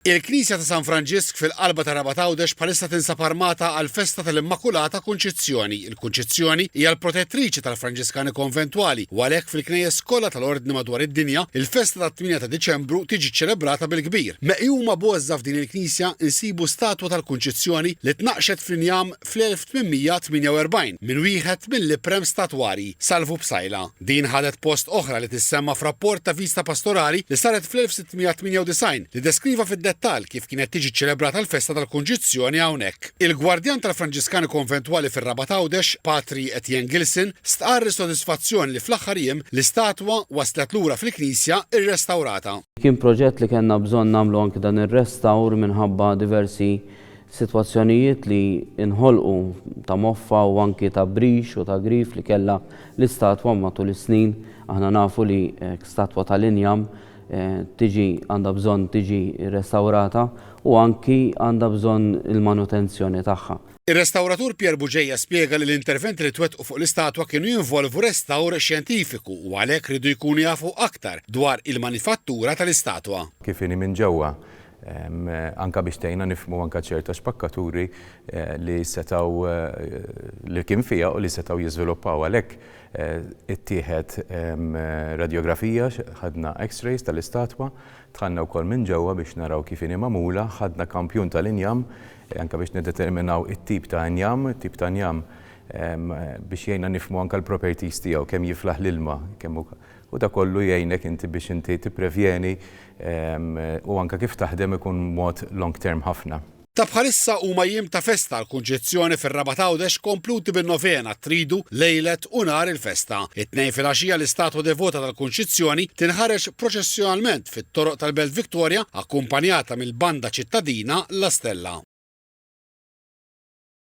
Il-Knisja ta' San Franġisk fil-qalba ta' Rabat Għawdex bħalissa tinsab armata għall-festa tal-Immakulata Kunċizzjoni. Il-Kunċizzjoni hija l-protettriċi tal-Franġiskani Konventwali u għalhekk fil-knejjes kollha tal-Ordni madwar id-dinja, il-festa tat-8 ta' Diċembru tiġi ċċelebrata bil-kbir. Meqjuma b'għożża f'din il-knisja nsibu statwa tal-Kunċizzjoni li tnaqqxet fl-injam fl-1848 minn wieħed mill-iprem statwarji, Salvu Psaila. Din ħadet post oħra li tissemma f'rapport ta' viżta pastorali li saret fl-1698 li deskriva fid-dettall kif kienet tiġi ċċelebrata l-festa tal-Kunċizzjoni hawnhekk. Il-Gwardjan tal-Franġiskani Konventwali fir-Rabat Għawdex, Patri Etienne Gilson, stqarr is-sodisfazzjon li fl-aħħar jiem l-istatwa waslet lura fil-knisja rrestawrata. Kien proġett li kellna bżonn nagħmlu anki dan ir-restawr minħabba diversi Sitwazzjonijiet li nħolqu ta' moffa u anki ta' brix u ta' grif li kellha l-istatwa matul is-snin. Aħna nafu li statwa tal-injam tiġi għandha bżonn tiġi restawrata u anki għandha bżonn il-manutenzjoni tagħha. Ir-restawratur Pierre Bugeja spjega li l-interventi li twettqu fuq l-istatwa kienu jinvolvu restawr xjentifiku u għalhekk riedu jkunu jafu aktar dwar il-manifattura tal-istatwa. Kif inhi minn ġewwa anke biex tgħinna nifhmu anke ċerta xpakkaturi li setgħu li kien fiha u li setgħu jiżviluppaw. Għalhekk ittieħed radjografija, ħadna x-rays tal-istatwa, dħalna wkoll minn ġewwa biex naraw kif inhi magħmula, ħadna kampjun tal-injam anke biex niddeterminaw it-tip ta' injam, it-tip ta' injam biex jgħinna nifhmu anke l-properties tiegħu, kemm jiflaħ l-ilma, kemm hu U dak kollu jgħinek inti biex inti tipprevjeni u anke kif taħdem ikun mod long term ħafna. Ta' bħalissa huma jiem ta' festa għall-Kunċizzjoni fir-Rabat Għawdex kompluti bin-novena Tridu lejlet u nhar il-festa. It-Tnejn filgħaxija l-istatwa devota tal-Kunċizzjoni tinħareġ proċessjonalment fit-toroq tal-Belt Victoria akkumpanjata mill-banda ċittadina La Stella.